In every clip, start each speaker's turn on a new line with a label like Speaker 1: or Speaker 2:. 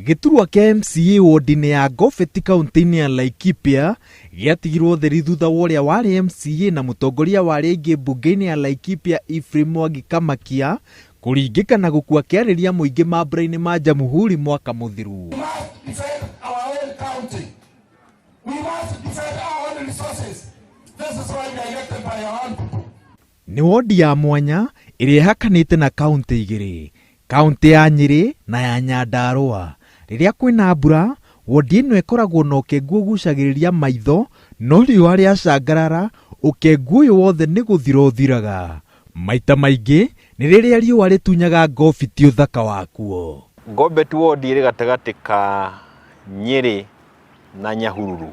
Speaker 1: Gĩturwa kĩa MCA ward-inĩ ya Ngobeti kauntĩ-inĩ ya Laikipia gĩatigirwo ũtheri thutha wa ũrĩa warĩ MCA na mũtongoria wa arĩa aingĩ mbunge-inĩ ya Laikipia Ephraim Mwangi Kamakia kũringĩka na gũkua akĩarĩria mũingĩ mambura-inĩ ma Jamhuri mwaka mũthiru.
Speaker 2: We must defend our own county. We must defend our own resources. This is why we are elected by our own people.
Speaker 1: Nĩ wondi ya mwanya ĩrĩa ĩhakanĩte na kauntĩ igĩrĩ, kauntĩ ya Nyĩrĩ na ya Nyandarũa. Rĩrĩa kwĩna mbura, wondi ĩno ĩkoragwo na ũkengu ũgucagĩrĩria maitho, no riũa rĩacangarara, ũkengu ũyũ wothe nĩ gũthira ũthiraga. Maita maingĩ nĩ rĩrĩa riũa rĩtunyaga Ngobiti ũthaka wakuo.
Speaker 3: Ngobeti ward ĩrĩ gatagatĩ ka Nyĩrĩ na Nyahururu.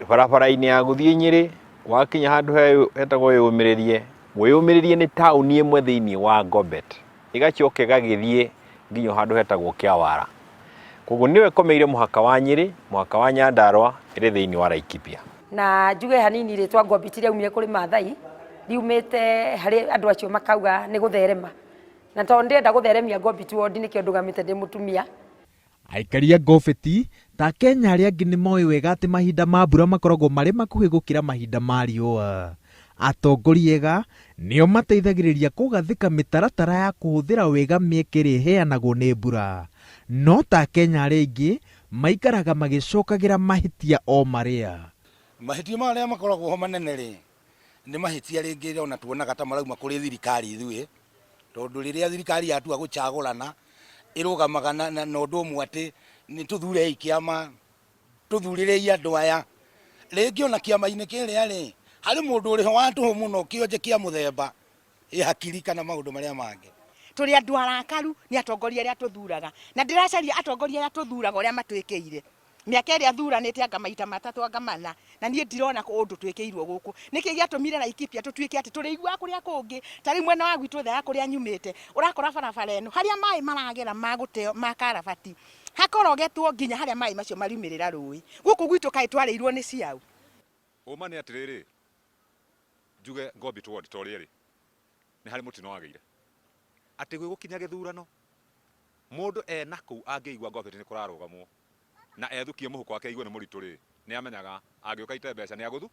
Speaker 3: Barabara-inĩ ya gũthiĩ Nyĩrĩ, wakinya handũ hetagwo Wĩyũmĩrĩrie, Wĩyũmĩrĩrie nĩ taũni ĩmwe thĩinĩ wa Ngobet, ĩgacoka ĩgagĩthiĩ nginya handũ hetagwo Kĩawara. Koguo nĩyo ĩkomeire mũhaka wa Nyĩrĩ, mũhaka wa Nyandarũa, ĩrĩ thĩinĩ wa Laikipia.
Speaker 4: Na njuge hanini rĩtwa Ngobiti rĩaumire kũrĩ Maathai, riumĩte harĩ andũ acio makauga nĩ gũtherema. Na tondũ ndĩrenda gũtheremia Ngobiti ward nĩkĩo ndũgamĩte ndĩ mũtumia.
Speaker 1: Aikari a Ngobeti, ta Akenya arĩa angĩ nĩ moĩ wega atĩ mahinda ma mbura makoragwo marĩ makuhĩ gũkĩra mahinda ma riũa. Atongoria ega nĩo mateithagĩrĩria kũgathĩka mĩtaratara ya kũhũthĩra wega mĩeke ĩrĩa ĩheanagwo nĩ mbura. No ta Akenya arĩa aingĩ, maikaraga magĩcokagĩra mahĩtia o marĩa.
Speaker 2: Mahĩtia marĩa makoragwo ho manene rĩ, nĩ mahĩtia rĩngĩ ona tuonaga ta marauma kũrĩ thirikari ithuĩ, tondũ rĩrĩa thirikari yatua gũcagũrana, ĩrũgamaga na, na, na ũndũ ũmwe atĩ nĩ tũthurei kĩama, tũthurĩrei andũ aya. Rĩngĩ ona kĩama-inĩ kĩrĩa rĩ, harĩ mũndũ ũrĩ ho wa tũhũ mũno kĩonje kĩa mũthemba, ĩ hakiri kana maũndũ marĩa mangĩ.
Speaker 5: Tũrĩ andũ arakaru nĩ atongoria arĩa tũthuraga, na ndĩracaria atongoria arĩa tũthuraga ũrĩa matwĩkĩire. Mĩaka ĩrĩa thuranĩte anga maita matatũ anga mana, na niĩ ndirona ũndũ twĩkĩirwo gũkũ. Nĩkĩ gĩatũmire Laikipia tũtuĩke atĩ tũrĩiguaga kũrĩa kũngĩ, ta rĩu mwena wa gwitũ Thaya kũrĩa nyumĩte, ũrakora barabara ĩno, harĩa maĩ maragera ma gũteo ma karabati, hakorogetwo nginya harĩa maĩ macio mariumĩrĩra rũĩ. Gũkũ gwitũ kaĩ twarĩirwo nĩ ciaũ?
Speaker 6: Ũma nĩ atĩrĩrĩ, njuge Ngobit ward ta ũrĩa ĩrĩ, nĩ harĩ mũtino wagĩire. Atĩ gwĩgũkinya gĩthurano, mũndũ ena kũu angĩigua Ngobit nĩ kũrarũgamwo, na ethukie mũhuko wake aigue nĩ mũritũ rĩ, nĩ amenyaga angĩũka aite mbeca nĩ agũthu.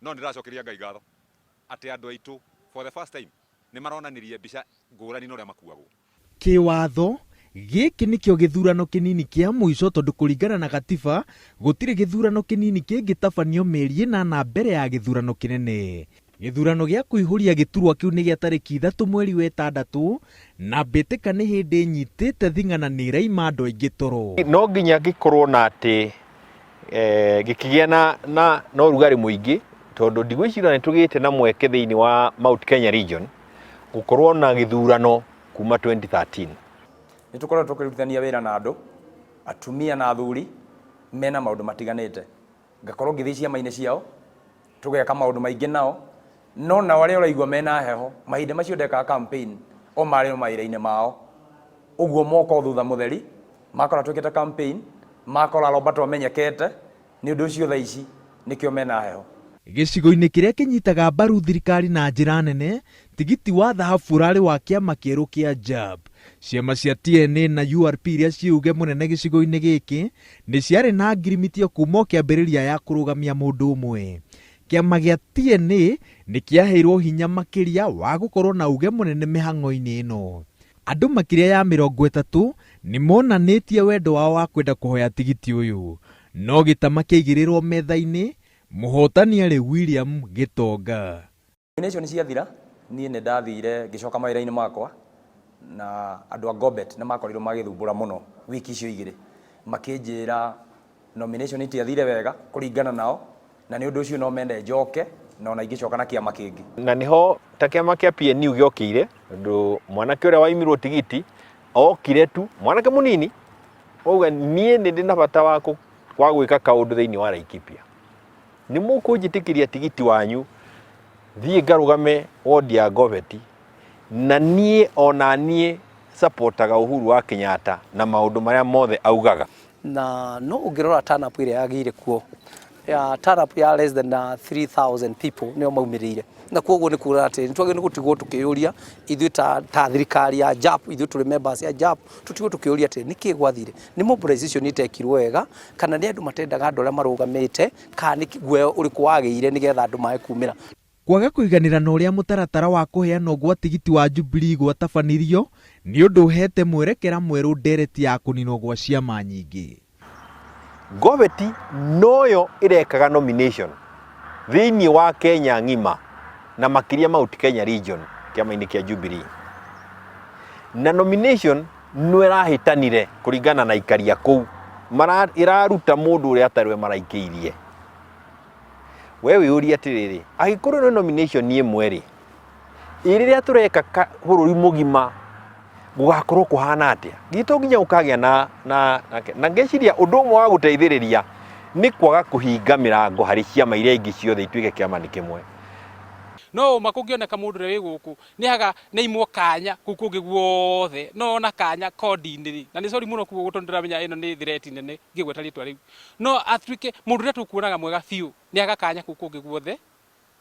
Speaker 6: No nĩ ndĩracokeria Ngai ngatho atĩ andũ aitũ for the first time nĩ maronanirie mbica ngũrani na ũrĩa makuagwo.
Speaker 1: Kĩwatho, gĩkĩ nĩkĩo gĩthurano kĩnini kĩa mũico tondũ kũringana na gatiba gũtirĩ gĩthurano kĩnini kĩngĩtabanio mĩeri ĩnana mbere ya gĩthurano kĩnene. Gĩthurano gĩa kũihũria gĩturwa kĩu nĩ gĩa tarĩki ithatũ mweri wa ĩtandatũ na mbĩtĩka nĩ hĩndĩ ĩnyitĩte thing'a na nĩ ĩraima andũ aingĩ toro.
Speaker 3: No nginya gĩkorwo na atĩ gĩkĩgĩa na, na, na ũrugarĩ mũingĩ tondũ ndigwĩciria nĩ tũgĩte na mweke thĩinĩ wa Mount Kenya region gũkorwo na gĩthurano kuma 2013.
Speaker 7: Nĩ tũkoretwo tũkĩrutithania wĩra na andũ, atumia na athuri mena maũndũ matiganĩte. Ngakorwo ngĩthiĩ ciama-inĩ ciao, tũgeka maũndũ maingĩ nao, no nao arĩa ũraigua mena heho, mahinda macio ndekaga campaign, o marĩ o mawĩra-inĩ mao. Ũguo moka o thutha mũtheri, makora twĩkĩte campaign, makora Roberto amenyekete, nĩ ũndũ ũcio thaa ici nĩkĩo mena heho.
Speaker 1: Gĩcigo-inĩ kĩrĩa kĩnyitaga mbaru thirikari na njĩra nene, tigiti wa thahabu ũrarĩ wa kĩama kĩerũ kĩa JAB. Ciama cia TNA na URP iria ciĩ uge mũnene gĩcigo-inĩ gĩkĩ nĩ ciarĩ na ngirimiti o kuma o kĩambĩrĩria ya kũrũgamia mũndũ ũmwe. Kĩama gĩa TNA nĩ kĩaheirwo hinya makĩria wa gũkorwo na uge mũnene mĩhang'o-inĩ ĩno. Andũ makĩria ya 30 nĩ monanĩtie wendo wao wa kwenda kũhoya tigiti ũyũ. No gĩtama kĩaigĩrĩrwo metha-inĩ, mũhotani arĩ William Gĩtonga.
Speaker 7: Nomination ciathira, niĩ nĩ ndathire ngĩcoka mawĩra-inĩ makwa na andũ a Ngobet nĩ makorirwo magĩthumbũra mũno wiki icio igĩrĩ makĩnjĩra nomination itiathire wega kũringana nao na nĩ ũndũ ũcio no mende njoke na ona ingĩcoka na kĩama kĩngĩ.
Speaker 3: Na nĩho ta kĩama kĩa PNU gĩokĩire tondũ mwanake ũrĩa waimirwo tigiti okire tu mwanake mũnini auga niĩ nĩ ndĩ na bata wa gwĩka kaũndũ thĩinĩ wa Laikipia nĩ mũkũnjĩtĩkĩria tigiti wanyu thiĩ ngarũgame wodi ya Ngobeti na niĩ ona niĩ supportaga Uhuru wa Kenyatta na maũndũ marĩa mothe augaga.
Speaker 8: Na no ũngĩrora turn up ĩrĩa yagĩire kuo Ya turn up ya less than 3000 people nĩo maumĩrĩire, na koguo nĩ kuga atĩ nĩ twagĩrĩirwo nĩ gũtigwo tũkĩyũria ithuĩ ta thirikari ya JAP, ithuĩ tũrĩ members ya JAP, tũtigwo tũkĩyũria atĩ nĩkĩ gwathire, nĩ mobilization ĩtekirwo wega, kana nĩ andũ matendaga andũ arĩa marũgamĩte, kana nĩ guoya ũrĩkũ wagĩire nĩgetha andũ mage kumĩra.
Speaker 1: Kwaga kũiganĩra na ũrĩa mũtaratara wa kũheanwo gwa tigiti wa Jubilee gwatabanirio nĩ ũndũ ũhete mwerekera mwerũ ndereti ya kũninwo gwa ciama nyingĩ.
Speaker 3: Goveti noyo ĩrekaga nomination thĩinĩ wa Kenya ng'ima na makĩria Mount Kenya region kĩama-inĩ kĩa Jubilee. Na nomination no ĩrahĩtanire kũringana na aikaria kũu, ĩraruta mũndũ ũrĩa atarĩ we maraikĩirie. We wĩyũrie atĩrĩrĩ, angĩkorwo nĩ nomination ĩmwe rĩ, ĩ rĩrĩa tũreka bũrũri mũgima gũgakorwo kũhana atĩa? Githĩ to nginya gũkagĩa na, na, na, na ngeciria ũndũ ũmwe wa gũteithĩrĩria nĩ kwaga kũhinga mĩrango harĩ ciama iria ingĩ ciothe ituĩke kĩama nĩ kĩmwe.
Speaker 9: No ũma kũngĩoneka mũndũ ũrĩa wĩ gũkũ nĩ aga nĩ aimwo kanya kũu kũngĩ guothe, no ona kanya kondi-inĩ rĩ, na nĩ sorry mũno kuga ũguo tondũ ndĩramenya ĩno nĩ threat nene ngĩgweta rĩtwa rĩu, no atuĩke mũndũ ũrĩa tũkuonaga mwega biũ nĩ aga kanya kũu kũngĩ guothe,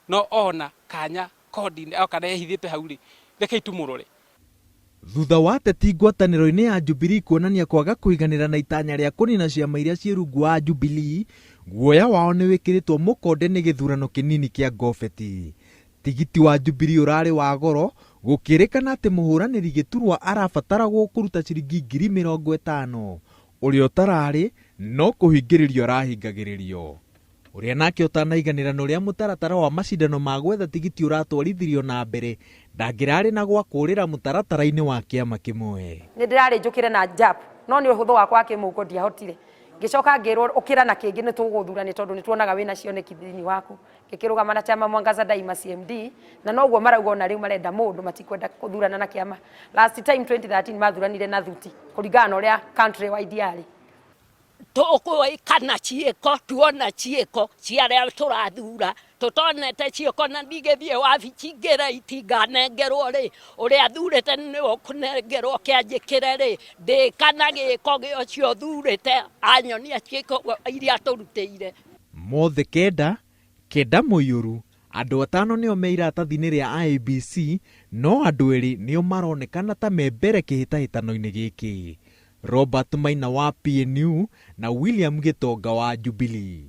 Speaker 9: no ona kanya kondi-inĩ kana ehithĩte hau rĩ, rekei tũmũrore.
Speaker 1: Thutha wa ateti ngwatanĩro-inĩ ya Jubilee kuonania kwaga kũiganĩra na itanya rĩa kũnina ciama iria ciĩ rungu wa Jubilee, guoya wao nĩ wĩkĩrĩtwo mũkonde nĩ gĩthurano kĩnini kĩa Ngobeti. Tigiti wa Jubilee ũrarĩ wa goro, gũkĩrĩkana atĩ mũhũranĩri gĩturwa arabataragwo kũruta ciringi 50,000, ũrĩa ũtararĩ no kũhingĩrĩrio arahingagĩrĩrio. Ũrĩa nake ũtanaiganĩra na ũrĩa mũtaratara wa macindano ma gwetha tigiti ũratwarithirio na mbere, ndangĩrarĩ na gwa kũũrĩra mũtaratara-inĩ wa kĩama kĩmwe.
Speaker 4: Nĩ ndĩrarĩ njũkĩre na jab, no nĩ ũhũthũ wakwa wa kĩmũhuko ndiahotire. Ngĩcoka ngĩrwo ũkĩra na kĩngĩ nĩ tũgũgũthura nĩ tondũ nĩ tuonaga wĩna cioneki thĩinĩ waku. Ngĩkĩrũgama na chama Mwangaza Daima CMD, na noguo marauga ona rĩu marenda mũndũ, matikwenda kũthurana na kĩama. Last time 2013 mathuranire na thuti kũringana na ũrĩa country wide yarĩ.
Speaker 10: Tũgwĩka na ciĩko, tuona ciĩko cia arĩa tũrathura, tũtonete ciĩko na ndigĩthiĩ wabici ngĩre itinganengerwo rĩ, ũrĩa thurĩte nĩwe ũkũnengerwo kĩanjĩkĩre rĩ, ndĩka na gĩko gĩa ũcio thurĩte anyonia ciĩko iria atũrutĩire.
Speaker 1: Mothe kenda, kenda mũiyũru, andũ atano nĩo me iratathi-inĩ rĩa IEBC, no andũ erĩ nĩo maronekana ta me mbere kĩhĩtahĩtano-inĩ gĩkĩ. Robert Maina wa PNU na William Gĩtonga wa Jubilee.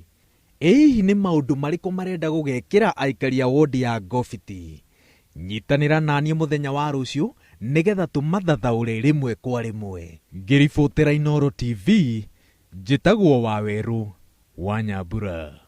Speaker 1: Ĩ hihi nĩ maũndũ marĩkũ marenda gũgekĩra aikari a wodi ya Ngobiti? Nyitanĩra naniĩ mũthenya wa rũciũ nĩgetha tũmathathaũre rĩmwe kwa rĩmwe. Ngĩribotera Inooro TV, njĩtagwo Wawerũ wa Nyambura.